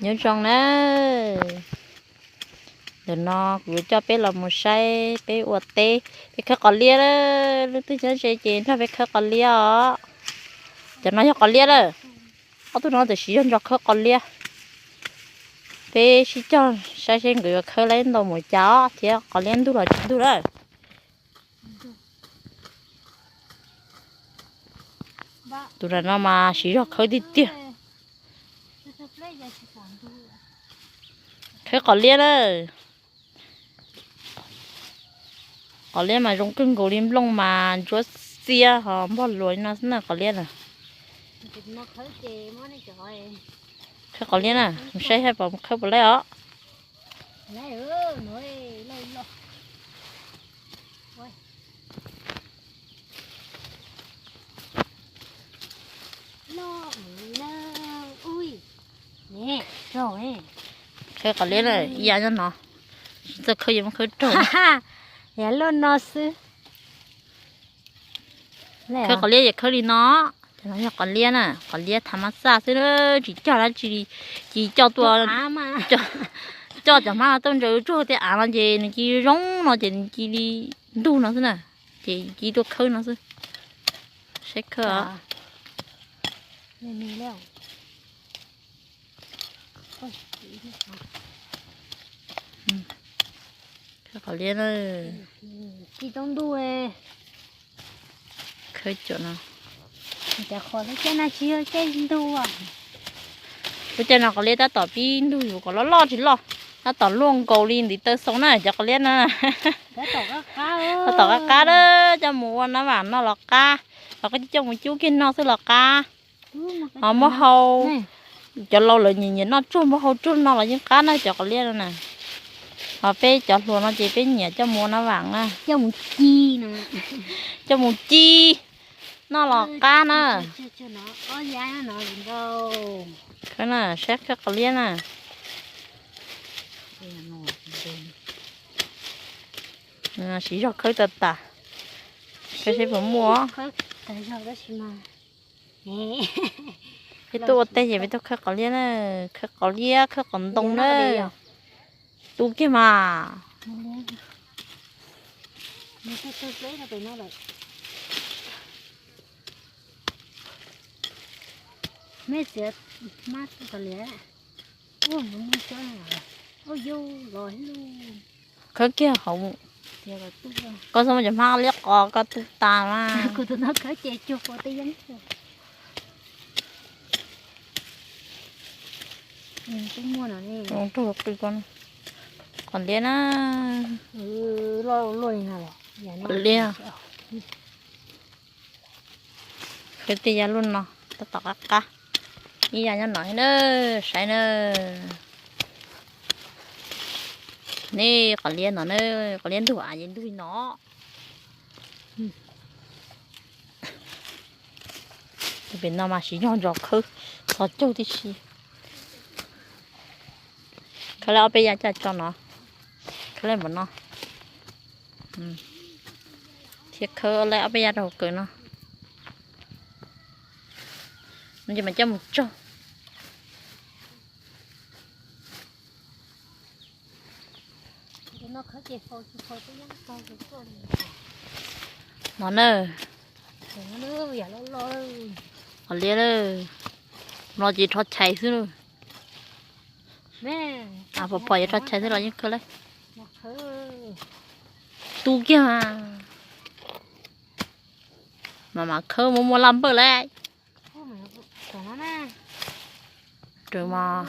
Nyob zoo na, ntawm no kuv yuav coj peb los mus saib peb ua teb, peb khawb qos liab na. Leej twg nyob ze ces nrog peb khawb qos liab os. Cov no yog qos liab na, ob tug no tam sim yog ntso khawb qos liab. Peb sib cog saib seb nkawd yuav khawb laib ntau mus cas os, thiab qos liab ntug los tsis ntug na. Tus no mas siv zog khawb tiag tiag. Khawb qos liab na. Qos liab mas zoo kawg nkaus li, nplooj mas ntsuab xiab ho npog luas li no xwb na qos liab na. Khawb qos liab na, saib saib puas khawb puas laib os. Khawb qos liab na, ib yam nyob no, tsis txawj khawb yuav muab khawb raug. Yog loj no xwb. Khawb qos liab yog khawb li no, cov no yog qos liab na, qos liab thav mab xaj xwb, tsis cog dab tsi li, cis coj tuaj, coj cov hmab no tuaj ntsaws tsuag tej av no ces nws cia li zoo no ces nws cia li ntug no xwb na, ces cia li tuaj khawb no xwb. Saib khawb. Khawb qos liab na. Khawb cov no. Lub caij no qos liab tab tom pib ntug yus kom loj loj tsis loj, tab tom luaj nkaus li ntiv taw xoo na cov qos liab na. Tab tom qab qab na, coj mus ua nab vam noj los qab, los koj coj mus cub kiag noj xwb los qab. Ho muab hau, cov laus lawv nyiam nyiam noj tsuag muab hau tsuag no los yeej qab na cov qos liab no na. Ho peb cov hluas no ces peb nyiam coj mus ua nab vam na. Coj mus ci noj los qab na. Khawb na, saib khawb qos liab na. Siv zog khawb tas tas, khawb seb puas muaj. Peb tuaj ua teb ces peb tuaj khawb qos liab na, khawb qos liab khawb qos ntoo na. Tu kiag mas. Khawb kiag hauv. Koj xav muab cov hmab liab qos koj tu tas mas. Qos liab na. Liab. Khawb tej yav luaj no tab tom qab qab, ib yam nyob no na, saib na. Nej qos liab no na, qos liab ntug av ces ntug li no. Pem no mas siv zog ntsos khawb, txhos caug tib si. Khawb laib ob peb yav caj tso no, khawb laib npaum no, thiab khawb laib ob peb yav rau hauv kawm no. No ces mas coj mus tsaug. No na. Qos liab, no ces rho chais xwb. Pom pom yuav rho chais xwb los yeej khawb laib. Tu kiag mas. Mas mas khawb muaj muaj laj npawj lauj. Raws mas.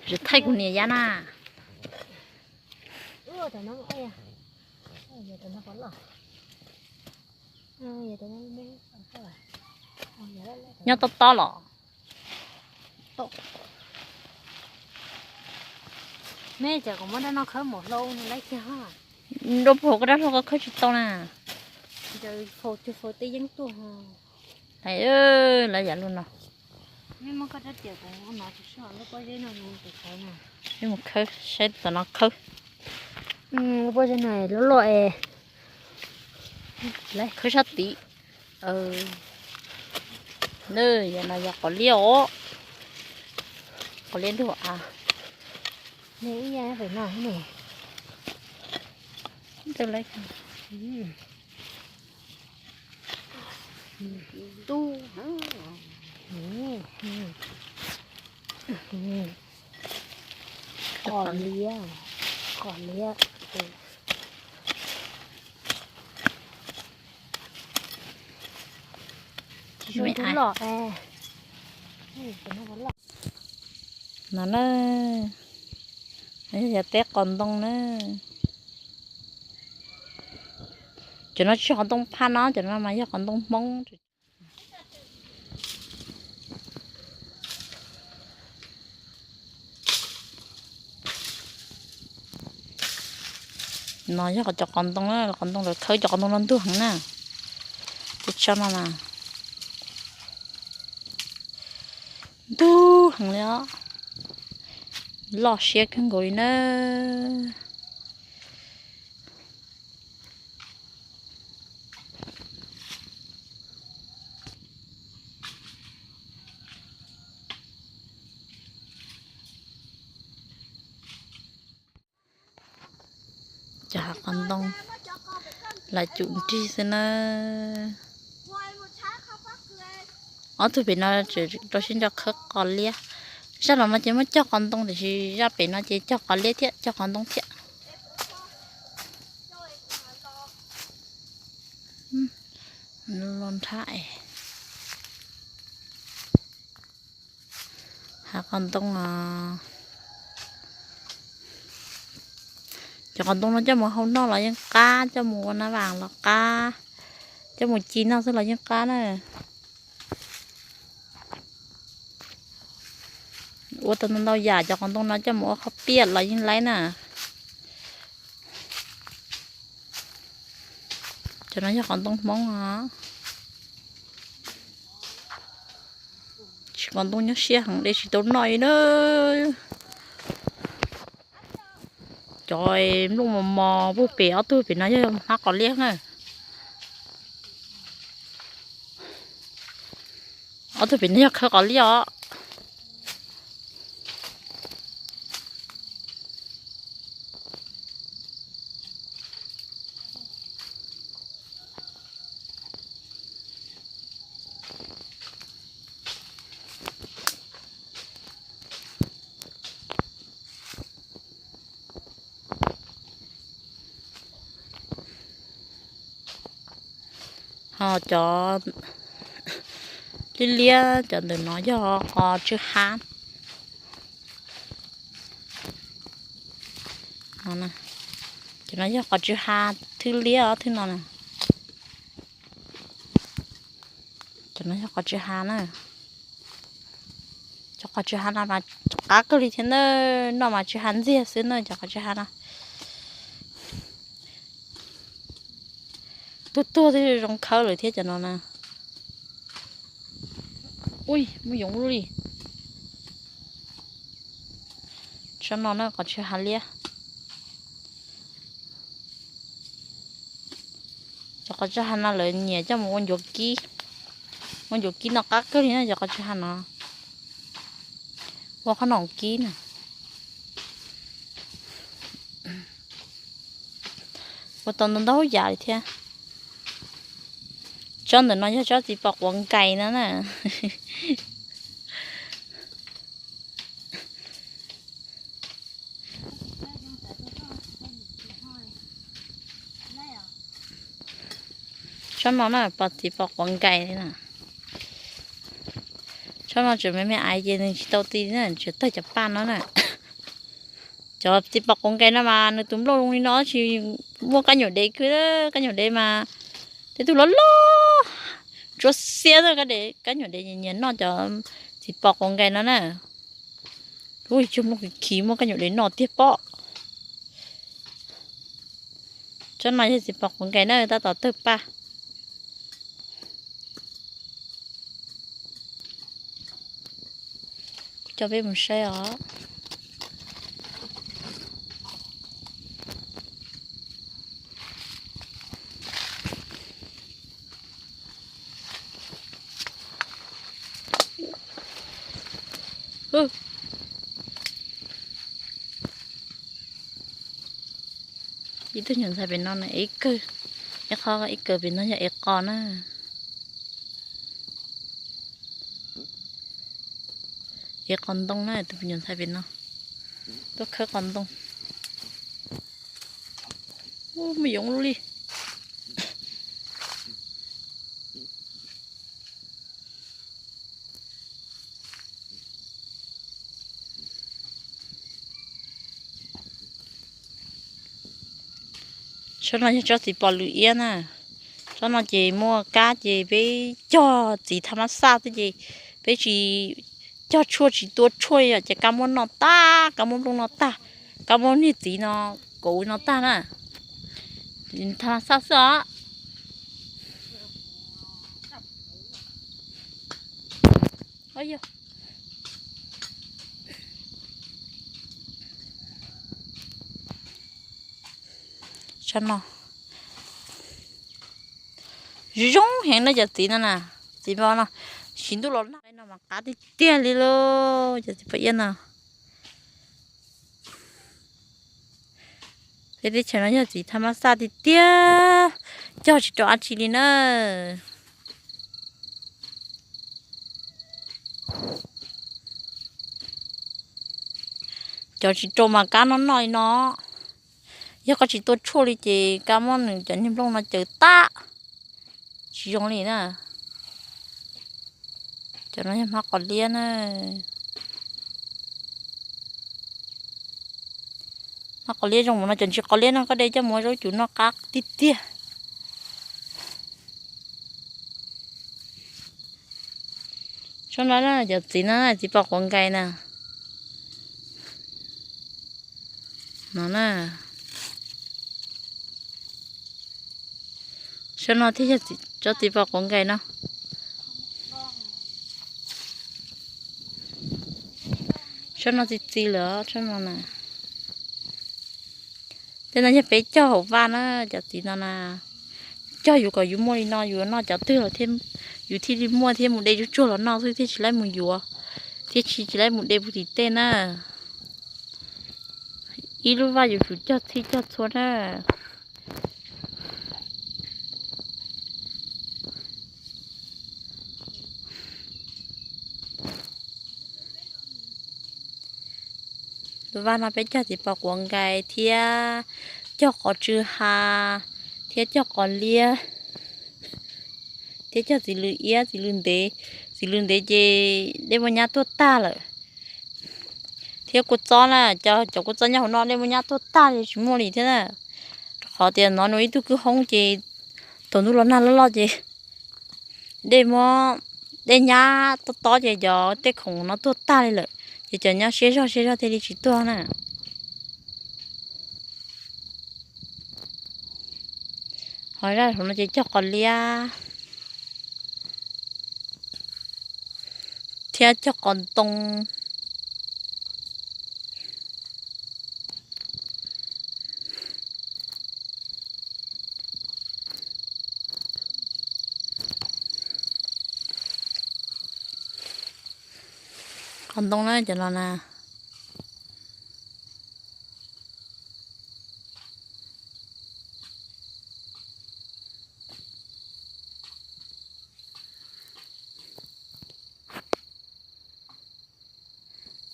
Tsis thaij kuv niam yab na. Nyob tob tob los. Nrau puag koj dab hlau koj khawb tsis tau na. Hais lawv yam lus no. Peb mus khawb saib tom no khawb. Loj loj es. Khawb sab tid. Yog no yog qos liab os, qos liab ntuj av. Ntawd lawm. Qos liab, qos liab. No na, yog teb qos ntoo na. Cov no tsis qos ntoo phaj no, cov no mas yog qos ntoo Hmoob. No yog cov qos ntoo, qos ntoo lawv khawb cov qos ntoo no ntuag heev na. Teb tsob no mas ntug heev li os, loj siab kawg nkaus li na. Cov hav qos ntoo lam cum nrig xwb na. Ob tug pem no rau siab ntso khawb qos liab. Zaj los no ces muab cog qos ntoo tiam sis zaj pem no ces cog qos liab thiab cog qos ntoo thiab. Los nrhab es hav qos ntoo os. Cov qos ntoo no coj mus hau noj los yeej qab, coj mus ua nab vas los qab, coj mus ci noj xwb los yeej qab na. Ua tau ntau ntau yam, cov qos ntoo no coj mus ua qhob piaj los yeej laib na. Cov no yog qos ntoo Hmoob os. Tsis, qos ntoo nyob siab heev, de tsis tau noj li na. Cov nplooj mos mos puag pem ob tug pem no yog hmab qos liab na. Ob tug pem no yog khawb qos liab os. Ho cov liab liab cov ntawm no yog qos tsw ha. Cov no yog qos tsw ha thwb liab os, thwb no na. Cov no yog qos tsw ha na. Cov qos tsw ha no mas qab kawg li thiab na, noj mas tsw ha ntxiag xwb na cov qos tsw ha no. Tuag tuag twb zoo khawb lawm thiab cov no na. Ui, muaj yoov lub li. Tsob no na qos tsw ha liab. Cov qos tsw ha no lawv nyiam coj mus ua ncuav kib. Ua ncuav kib no qab kawg li na cov qos tsw ha no. Ua qhob noom kib na. Ua tau ntau ntau yam li thiab. Tsob ntawm no yog tsob txiv pos quav nkais no na. Tsob no na, pos txiv pos quav nkais li na. Tsob no tseem me me aiv ces nws tsis tau ti na, tseem tawg cov paj no na. Cov txiv pos quav nkais no mas nws tus nplooj zoo li no tsis muaj kab nyuam dev kawg, kab nyuam dev mas tej tug loj loj tsuab xiab na, kab nyuam dev nyiam noj cov txiv pos quav nkais no na. Ub, tsuag nplooj khiv muaj kab nyuam dev noj tiag pob. Tsob no yog txiv pos quav nkais na, tab tom tawg paj. Kuv coj peb mus saib os. Ib tug nyuam ntxhais pem no na, ib kawg, ib qho ib kawg pem no yog ev qos na. Ev qos ntoo na, tus nyuam ntxhais pem no tuaj khawb qos ntoo. Ub, muaj yoov li. Tsob no yog tsob txiv pos lws iab na. Tsob no ces muaj kab ces peb cog txiv tha mab xaj xwb ces peb tsis cog tshuaj tsis tua tshuaj li os ces kab muab noj tag, kab muab nplooj noj tag, kab muab niag txiv no kauv no tag na. Tha mab xaj xwb os. Tsob no zoo zoo heev na cov txiv no na. Txiv pos no, siv ntuj los nag no mas qab tiag tiag li lauj cov txiv pos iab no. Peb teb chaws no yog txiv tha mab xaj tiag tiag, cog tsis rau dab tsi li na. Cov tsis rau mas kab noj noj li no. Yog koj tsis tua tshuaj li ces kab muab nws cov niag nplooj no caws tag, tsis zoo li na. Cov no yog hmab qos liab na. Hmab qos liab zoo mas no, cov ntsis qos liab no koj de coj mus ua zaub cuv noj qab tiag tiag. Tsob no cov txiv no, txiv pos quav nkais na. No na. Tsob no thiaj yog tsob txiv pos quav nkais no. Tsob no txi txiv lawm tsob no na. Tej no yog peb cog hauv vaj na, cov txiv no na. Cog yus kom yus muaj li no yus noj cov twg los yus thiaj li muaj thiab mus de tsuag tsuag los noj xwb thiaj tsis laib mus yuav, thiab tsis tsis laib mus de puag tim tej na. Ib lub vaj yuav tsum cog txhij cog txhua na. Lub vaj no peb cog txiv pos quav nkais thiab cog qos tsw ha thiab cog qos liab thiab cog txiv lws iab txiv lws ntev. Txiv lws ntev ces dej muaj nyab tuag tag lawm. Thiab kua txob na, cov kua txob nyob hauv no dej muaj nyab tuag tag li tsis muaj li thiab na. Rau qhov tias no nws ib tug kwj hoob ces thaum ntuj los nag loj loj ces dej muab, dej nyab tob tob ces cov tej khoom no tuag tag li lawm, ces cov nyob siab zog siab zog thiaj li tsis tuag na. Ho zaj hauv no ces cog qos liab thiab cog qos ntoo. Qos ntoo na cov no na.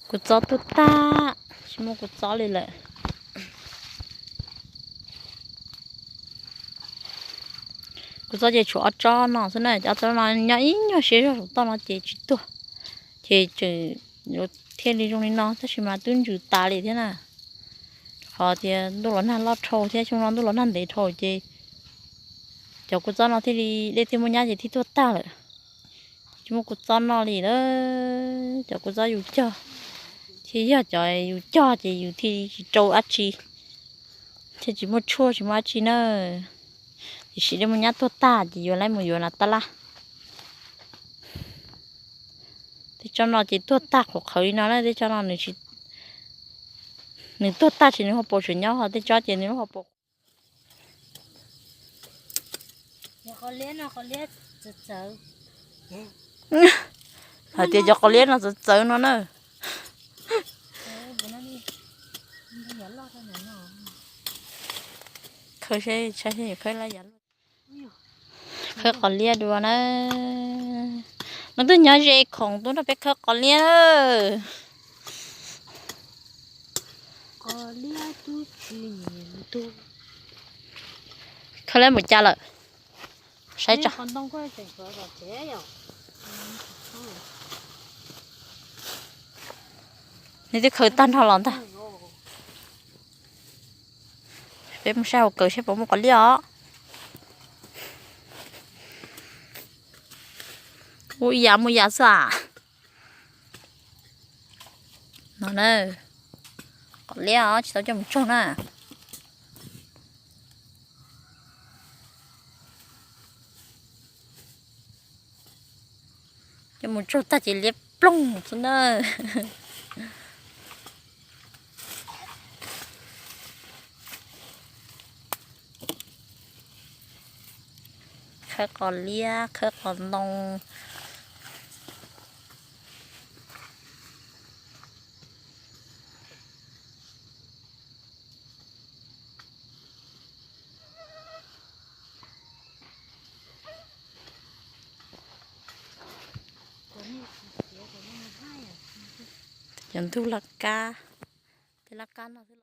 Kua txob tuag tag, tsis muaj kua txob li lawm. Kua txob ces tshuav ob tsob no xwb na, ob tsob no nyob ib nyuag siab zog saum toj no ces tsis tuag. Ces tseem thiaj li zoo li no, tab sis mas twb ntsws tas li thiab na. Qhov tias ntuj los nag loj dhau thiab xyoo no ntuj los nag ntev dhau ces cov kua txob no thiaj li dej thiaj muaj nyab ces thiaj tuag tag lawm. Tsis muaj kua txob noj li lawm. Cov kua txob yus cog thiaj yog cov yus cog ces yus thiaj tsis rau dab tsi, thiaj tsis muaj tshuaj tsis muaj dab tsi na. Tiam sis dej muaj nyab tuag tag ces yuav laib mus yuav na tab laj. Tej tsob no ces tuag tag qhuav qhawv li no na, tej tsob no nws tuag tag ces nws ho paus tseem nyob, ho tej tsob ces nws lub ho paus. Hais tias cov qos liab no txawv txawv no na. Khawb seb, saib seb yuav khawb lab yav luaj. Khawb qos liab dua na. Nws twb nyob ze khoom tuaj nrog peb khawb qos liab. Khawb lab mus cas lawm? Saib tso. Nws twb khawb tag nrho los ntag. Peb mus saib hauv kawm seb puas muaj qos liab os. Ua ib yav mus yav xwb as. No na, qos liab os, tsis tau coj mus tsaug na. Coj mus tsaug tag ces liab ploog xwb na. Khawb qos liab, khawb qos ntoo. Cov ntug laj kab, tej laj kab no xwb.